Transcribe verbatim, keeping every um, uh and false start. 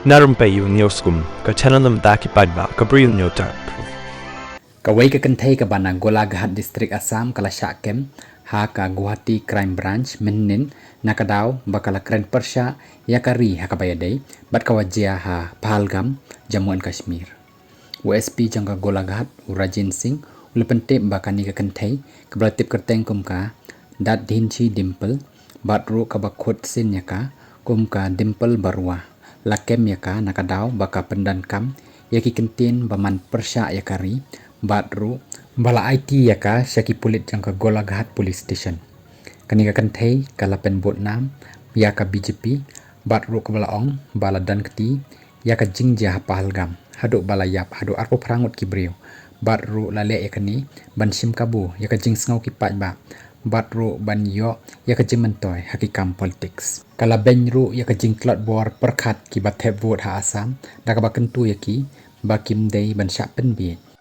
Na rympei ïa u News Kum, ka channel na bynta ki paidbah ka Bri U News Tap. Kawei ka kynthei kaba na Golaghat District, Assam ka la shah kem ha ka Guwahati Crime Branch mynhynnin na ka daw ba ka la kren pyrshah ïa ka ri ha kaba ïadei bad ka wajia ha Pahalgam, Jammu and Kashmir. U S P jong ka Golaghat, u Rajen Singh, u la pyntip ba kane ka kynthei kaba la tip kyrteng kum ka Dadhinchi Dimple bad ruh kaba khot sien ïa ka kum ka Dimple Barua la kem ïa ka na ka daw ba ka pyndonkam ïa ki kyntien ba man pyrshah ïa ka ri bad ruh ba la aiti ïa ka sha ki pulit jong ka Golaghat Police Station. Kane ka kynthei ka la pynbud nam ïa ka B J P bad ruh kaba la ong ba la don kti ïa ka jingjia ha Pahalgam haduh ba la ïap haduh arphew phra ngut ki briew bad ruh la leh ïa kane ban shim kabu ïa ka jingsngew ki paidbah bad ruh ban ïoh ïa ka jingmyntoi ha ki kam politics. Ka la beiñ ruh ïa ka jingtlot bor pyrkhat kiba thep vote ha Assam da kaba kyntu ïa ki ba kim dei ban shah pynbiej.